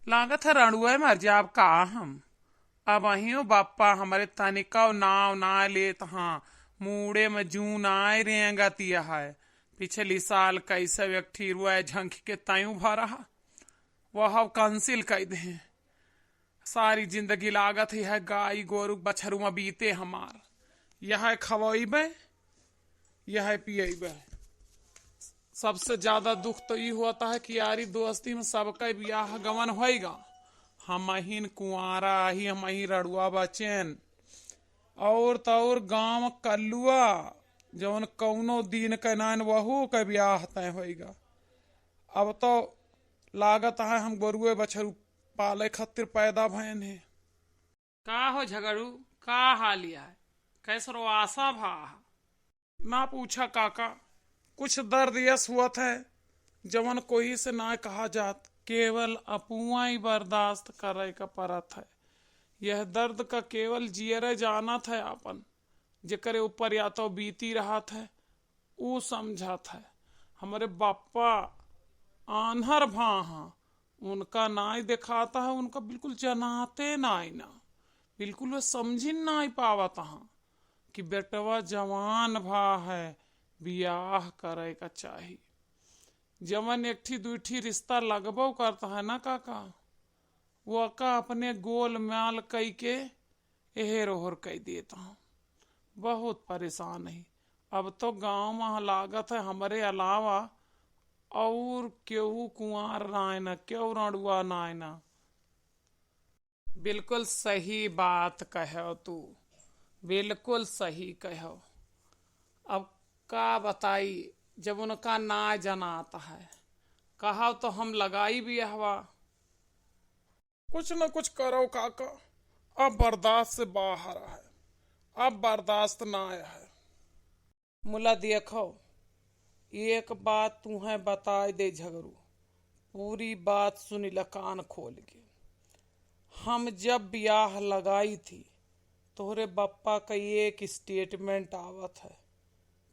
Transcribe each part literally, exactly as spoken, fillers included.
लागत है रणुए मर जाब का हम। अबहियो बप्पा हमरे तनिकौ नाव नाय लेत हाँ, मूड़े में जून आय रेंगतिया है। पिछली साल कैसे एक ठी रुआ झंख के तयू भरा हा, वह अब cancel कइ देहें। सारी जिंदगी लागत ही है गाई गोरु बछरू में बीते हमार। यह खवइबे, यह पियइबे। सबसे ज्यादा दुख तो ई होता है कि यारी दोस्ती में सबका बियाह गवन होइगा, हमहिन कुंवारा ही, हमहिन रड़ुआ बचेन। और तौर गांव कल्लुआ, जौन कौनो दिन के नाइन वहू के बियाह तय होइगा। अब तो लागत है हम गोरुए बछरू पाले खातिर पैदा भयन है। का हो झगड़ू, का हालिया है? कैसरो आशा भा? ना पूछा काका, कुछ दर्द यस हुआ था, जवन कोई से ना कहा जात, केवल अपुआ ही बर्दाश्त करे का परत है। यह दर्द का केवल जियरे जानत है आपन, जेकरे ऊपर या तो बीती रहत है, ऊ समझत है। हमरे बाप्पा आन्हर भा हाँ, उनका नाई देखाता है, उनका बिल्कुल जनाते नाई ना, बिल्कुल वे समझिन नाई पावत हाँ कि बेटवा जवान भा है, बियाह करे का चाही। जवन एक ठी दुई ठी रिश्ता लगबो करता है ना काका, वो का अपने गोल माल कई के एहेर ओहर कई देत हूँ। बहुत परेशान ही। अब तो गाँव में लागत है हमरे अलावा और केहू कुंवार नाय ना, केहू रड़ुआ नाय ना। बिल्कुल सही बात कहो तू, बिल्कुल सही कहो। अब का बताई, जब उनका ना जनात है, कहा तो हम लगाई बियहवा। कुछ न कुछ करो काका, अब बर्दाश्त से बाहर है, अब बर्दाश्त ना है। मुला देखो, एक बात तुहें बताए दे झगरू, पूरी बात सुनिला कान खोल के। हम जब ब्याह लगाई थी, तोहरे बप्पा का एक statement आवत है,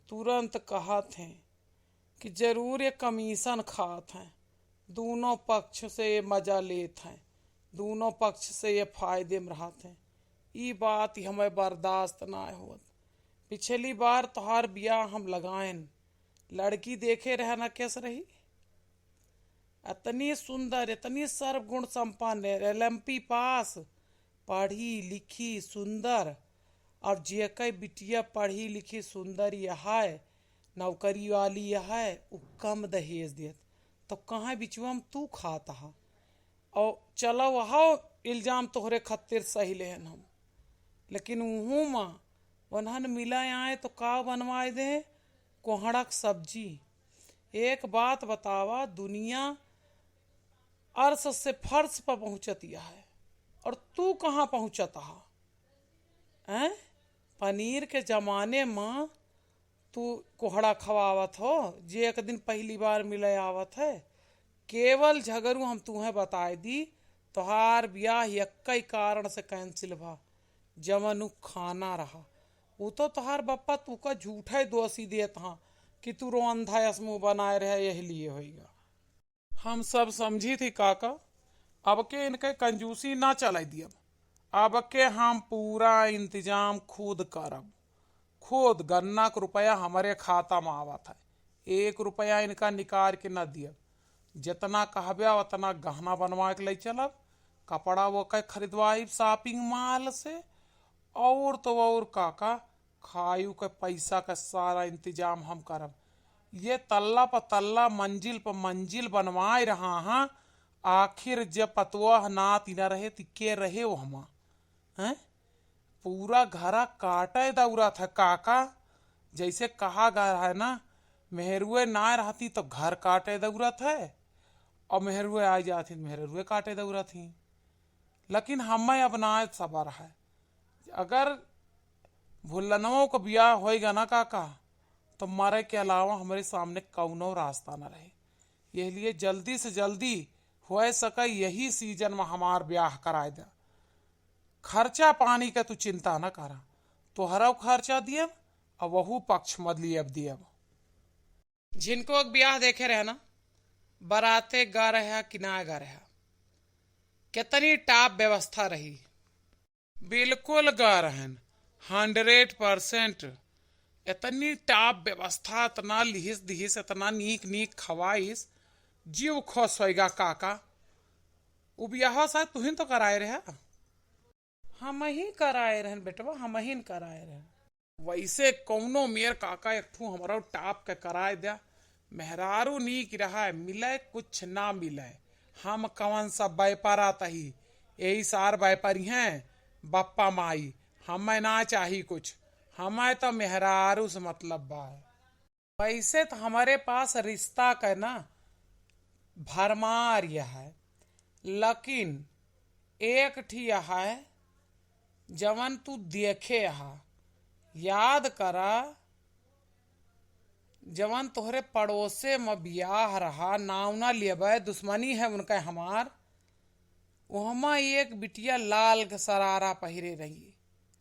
तुरंत कहत हैं कि जरूर ये commission खात हैं, दोनों पक्ष से ये मजा लेत हैं, दोनों पक्ष से ये फायदे में रहत हैं। ई बात ही हमें बर्दाश्त ना होत। पिछली बार तोहार ब्याह हम लगाएन, लड़की देखे रहे ना कैस रही, इतनी सुंदर, इतनी सर्वगुण संपन्न, एल एम पी पास, पढ़ी लिखी सुंदर। और जेकै बिटिया पढ़ी लिखी सुंदर यह है, नौकरी वाली यह है, उ कम दहेज देत, तो कहाँ बिचवा में तू खात हा? और चलो वह इल्जाम तोहरे खत्तिर सही लेहन हम, लेकिन उहू मा उन्हन मिला आए तो का बनवाए दे, कोहड़ा क सब्जी। एक बात बतावा, दुनिया अर्श से फर्श पर पहुँचतिया है और तू कहाँ पहुँचत हा? हैं? पनीर के जमाने में तू कोहड़ा खवावत हो, जे एक दिन पहली बार मिले आवत है। केवल झगरू हम तुहें बताए दी, तोहार ब्याह यक्कई कारण से cancel भा, जवन उ खाना रहा। उ तो तोहार बप्पा तुका झूठे दोषी देत हाँ कि तू रोंधा यस मुँह बनाए रहे, यही लिए होइगा। हम सब समझी थी काका, अब के इनके कंजूसी ना चलाई दियब। अब के हम पूरा इंतजाम खुद करब। खुद गन्ना के रुपया हमरे खाता में आवत है, एक रुपया इनका निकाल के ना दियब। जितना कहबे उतना गहना बनवा के ले चलब, कपड़ा वो के खरीदवाई shopping mall से, और तो और काका, खायु के पैसा का सारा इंतजाम हम करब। ये तल्ला प तल्ला, मंजिल प मंजिल बनवाए रहा हाँ। आखिर जब पतोह नाती न रहे, त के रहे वो हमा? हैं? पूरा घरा काटे दौरत है काका। जैसे कहा गया है ना, मेहरुए ना रहती तो घर काटे दौरत है, और मेहरुए आ जाती तो मेहरुए काटे दौरत ही। लेकिन हमें अब ना सबर है। अगर भुल्लनवों का ब्याह होएगा ना काका, तो मरे के अलावा हमरे सामने कौनो रास्ता न रहे। यह लिए जल्दी से जल्दी होए सके, यही season में हमार ब्याह कराए दे। खर्चा पानी का तू चिंता न करा, तोहरा खर्चा दियब, अब वहू पक्ष मत लियब दियब। झिनको एक ब्याह देखे रहे ना, बराते गा रहा कि ना गा रहा, कितनी top व्यवस्था रही? बिल्कुल गा रहन, hundred percent। इतनी top व्यवस्था, इतना लिहिस दिहिस, इतना नीक नीक खवाइस, जीव खुश होइगा काका। उ बियाह शायद तुहिन तो कराए रहे। हमही कराए रहन बेटवा, हमही न कराए रहन। वैसे कौनो मेर काका एक ठू हमरो top के कराए द्या। मेहरारू नीक रहा, मिले कुछ ना मिले, हम कवन सा व्यापारा तही, यही सार व्यापारी हैं बप्पा माई। हमें ना चाही कुछ, हमें तो मेहरारू से मतलब बा। वैसे तो हमरे पास रिश्ता के ना भरमार यह है, लेकिन एक ठी यह है, जवन तू देखे हा, याद करा, जवन तोहरे पड़ोसे म बियाह रहा, नाव ना लेबे, दुश्मनी है उनके हमार, ओहमा एक बिटिया लाल के सरारा पहिरे रही,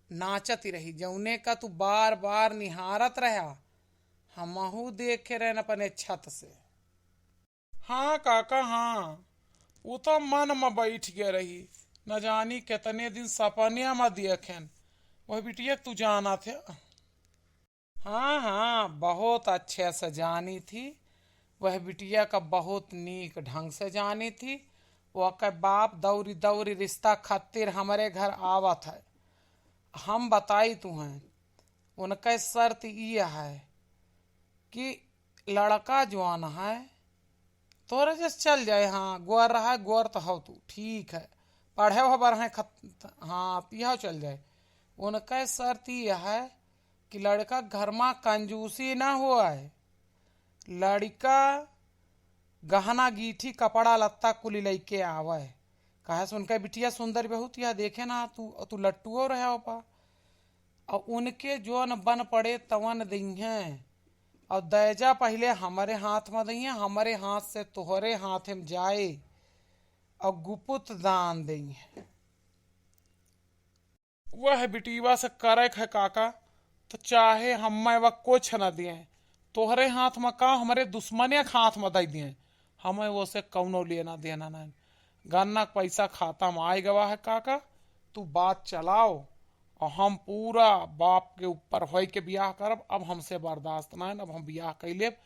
नाचत रही, जौने का तू बार बार निहारत रहा, हमहू देखे रहन अपने छत से। हाँ काका, हाँ, उ तो मन म बैठ गए रही, न जानी कितने दिन सपने म देखेन, वह बिटिया के तू जानत है। हाँ, हाँ, बहुत अच्छे से जानी थी, वह बिटिया का बहुत नीक ढंग से जानी थी। ओके बाप दौरी दौरी रिश्ता खातिर हमरे घर आवत है। हम बताई तुहें, उनके शर्त ई है कि लड़का जवान है, तोरे जस चल जाए, हाँ, गोर रहा, गोर तो हो तू, ठीक है, पढ़े हो बर है खत-, हाँ, पिया चल जाए। उनके शर्त ई है कि लड़का घर मा कंजूसी ना होए, लड़का गहना गीठी कपड़ा लत्ता कुली लइके आवे, काहे से उनके बिटिया सुंदर बहुत यह देखे ना, तू, तू लट्टुओ रहे हो पा। और उनके जोन बन पड़े तवन दइहें, और दैजा पहिले हमरे हाथ में दइहें, हमरे हाथ से तोहरे हाथ में जाए, और गुपुत दान दइहें। वह बिटिया से करे है काका, तो चाहे हमें वह कुछ न दिए, तोहरे हाथ में का, हमरे दुश्मने के हाथ में दे दिए, हमें वो से कौनो लेना देना नहीं। गन्ना के पैसा खाता में आए गवा है काका, तू बात चलाओ, और हम पूरा बाप के ऊपर होई के बियाह करब। अब हमसे बर्दाश्त ना है, अब हम बियाह कर लेब।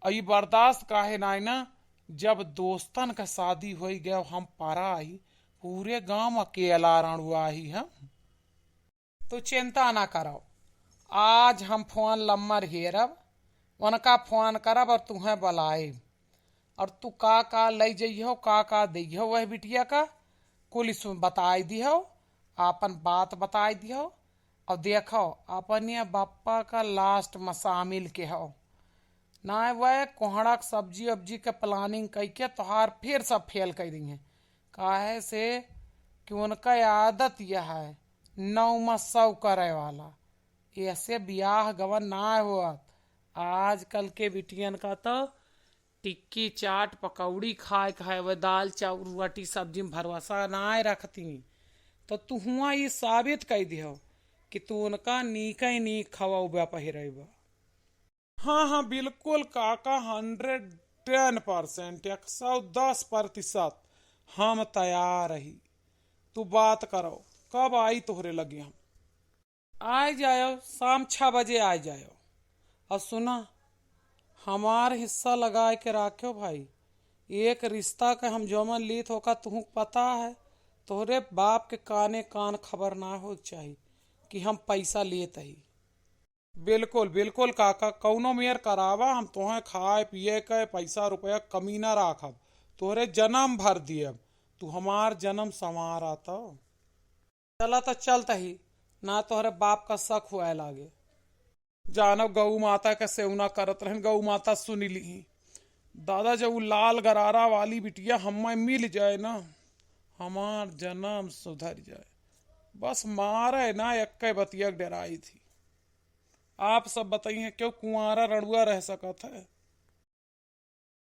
और ये बर्दाश्त काहे ना है ना, जब दोस्तन का शादी होई गए, हम परा आई, पूरे गांव अकेला रणुआ ही हम। तो चिंता ना करो, आज हम फोन लम्मर हेरब, उनका फोन करब और तुहें बुलाएब। और तू का का लई जइहो, का का दइहो वह बिटिया का, कुल इसमें बताई दिहो, आपन बात बताई दिहो। और देखो, अपने बप्पा का last में शामिल के हो, ना वह कोहड़ा के सब्जी वब्जी के planning कई के तोहार फिर सब fail कर दी हैं। काहे से कि उनका आदत यह है, नौ में सौ करे वाला, ऐसे बियाह गवन ना होत। आजकल के बिटियन का तो टिक्की, चाट, पकौड़ी खाए के है, वह दाल, चाउर, रोटी, सब्जी में भरोसा ना रखती। तो तू हुआ ये साबित कर दिहो कि तू उनका नीक ही नीक खवाउबा पहिरबा। हाँ, हाँ, बिल्कुल काका, hundred ten percent, एक सौ दस प्रतिशत हम तैयार रही। तू बात करो, कब आई तोहरे लगे हम? आइ जायो, शाम छः बजे आइ जायो। और सुना, हमार हिस्सा लगाए के राख्यो भाई, एक रिश्ता के हम जौमन लीत होका तुहूँ पता है, तोहरे बाप के काने कान खबर ना हो चाही कि हम पैसा लेत ही। बिल्कुल, बिल्कुल काका, कौनो मेर करावा, हम तोहें खाए पिए के पैसा रुपया कमी ना राखब, तोहरे जन्म भर दियब, तू हमार जन्म संवारा तो। चला तो चलत ही, ना तोहरे बाप का शक हुए लागे। जानो गऊ माता के सेवना करत रहन, गऊ माता सुन ली। दादा, जब उ लाल गरारा वाली बिटिया हमें मिल जाए ना, हमार जन्म सुधर जाए। बस मारे ना, एक बतिया के डराई थी। आप सब बताइए, क्यों कुंवारा रड़ुआ रह सकत है?